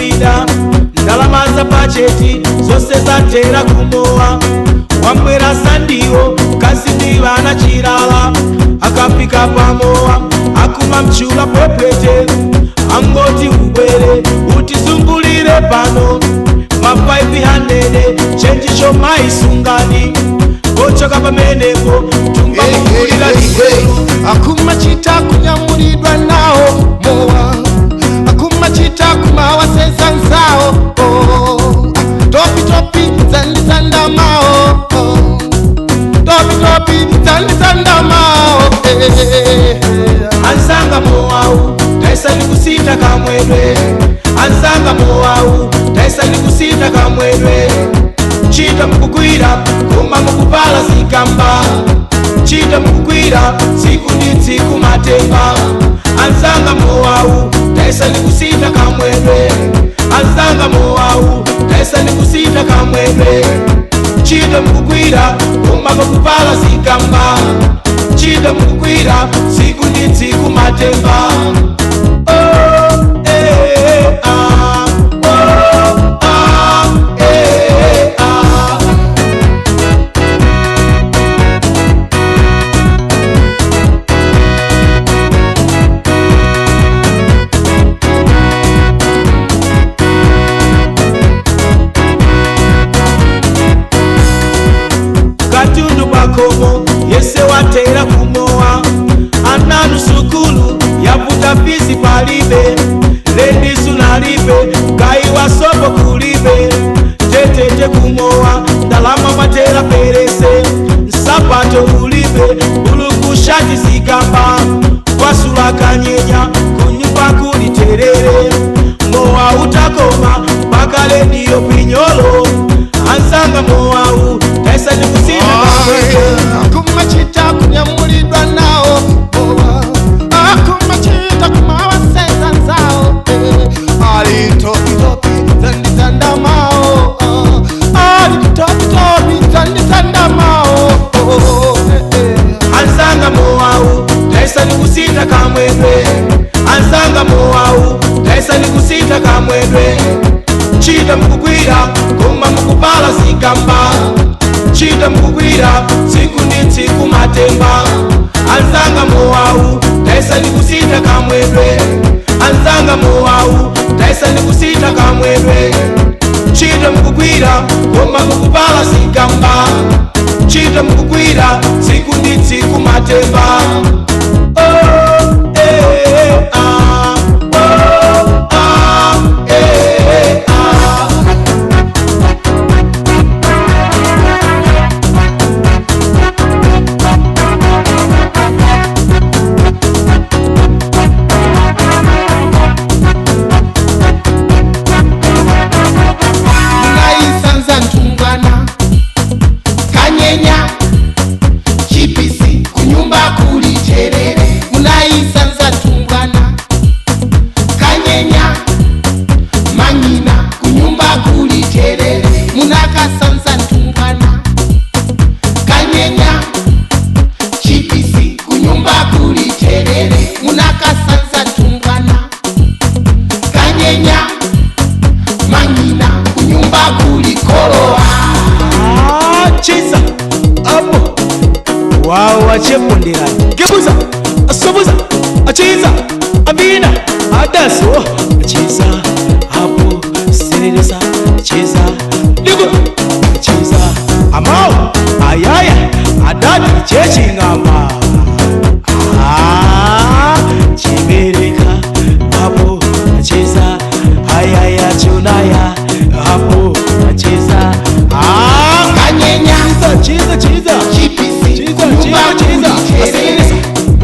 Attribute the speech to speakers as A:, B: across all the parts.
A: kumbida ndalama za pacheti zose zatera kumowa wamwera sandiwo kasi ndi vana chilala akafika pamowa akuma mchula pwepwete angoti ubwere utizungulire pano ma 500 chenji chomaisungani kochoka pamenepo tumba kukulira ligulu
B: akumachita kunyamulidwa nawo mowa akumachita kumawasesa nsawo oh. Topi topi zandisandamao oh. Topi topi zandisandamao eh, eh, eh.
A: Anzanga mowawu taisani kusita kamwedwe anzanga mowawu taisani kusita kamwedwe chita mukukwira koma mukupala zikamba chita mukukwira tsiku ndi tsiku matemba anzanga mowawu taisani kusita kamwedwe anzanga mowawu taisani kusita kamwedwe chita mukukwira koma mukupala zikamba chita mukukwira tsiku ndi tsiku matemba. Oh, eh, ah, oh, ah, eh, ah. Katundu pakomo yese watera kumowa ananu sukulu yavuta fizi palibe lendisu nalibe kaiwa sopo kulibe tetete kumowa ndalama matera perese nsapato ulibe bulukushati zikamba kwasula kanyenya kunyumba kuli terere mowa utakoma mpaka lediyo pinyolo anzanga mowawu taisani kusina kamwedwe.
B: Akumachita kunyamulidwa nawo mowa akumachita kumawasesa nsawo eh. Ali topi topi zandisandamao oh. Ali topi topi zandisandamao oh. Eh, eh.
A: Anzanga mowawu taisani kusita kamwedwe anzanga mowawu taisani kusita kamwedwe chita mukukwira koma mukupala zikamba chita mukukwira tsiku ndi tsiku matemba anzanga mowawu taisani kusita kamwedwe anzanga mowawu taisani kusita kamwedwe chita mukukwira koma mukupala zikamba chita mukukwira tsiku ndi tsiku matemba. Oh, eh, ah, oh, ah, eh, ah.
B: Munaisanza ntungwana kanyenya chipisi kunyumba kuli terere munaisanza ntungwana kanyenya mangina kunyumba kuli terere munakasanza ntungwana kanyenya chipisi kunyumba kuli terere munakasanza ntungwana kanyenya mangina kunyumba kulikoloa.
A: Ah, chisa apo wawa cheponderani gebuza asobuza achiza amina adaso achiza apo sereresa achiza digo achiza amao ayaya adadi chechingamba. Ah, chibereka apo achiza ayaya chunaya apo achiza. Ah,
B: kanyenya
A: chiza chiza
B: chipisi
A: chiza
B: kunyumba
A: chiza chiza
B: kuli terere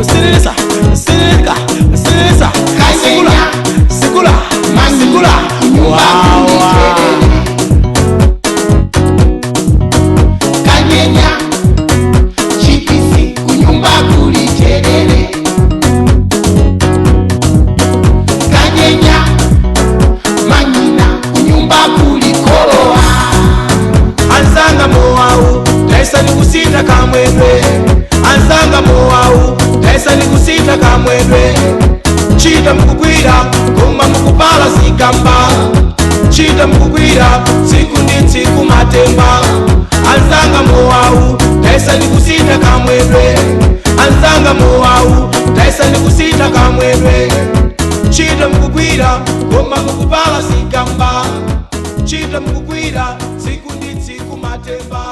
A: asereresa asereresa asereresa
B: Kanyenya.
A: sikula
B: mangina
A: sikula
B: kunyumba kuli
A: Wawa.
B: terere kanyenya chipisi kunyumba kuli terere kanyenya mangina kunyumba kuli koloa.
A: Anzanga mowawu taisani kusita kamwedwe anzanga mowawu taisani kusita kamwedwe chita mukukwira koma mukupala zikamba. Ntchito mukugwira tsiku ndi tsiku matemba. Anzanga mowawu, taisani kusintha kamwedwe. Anzanga mowawu, taisani kusintha kamwedwe. Ntchito mukugwira koma mukupala sigamba. Ntchito mukugwira tsiku ndi tsiku matemba.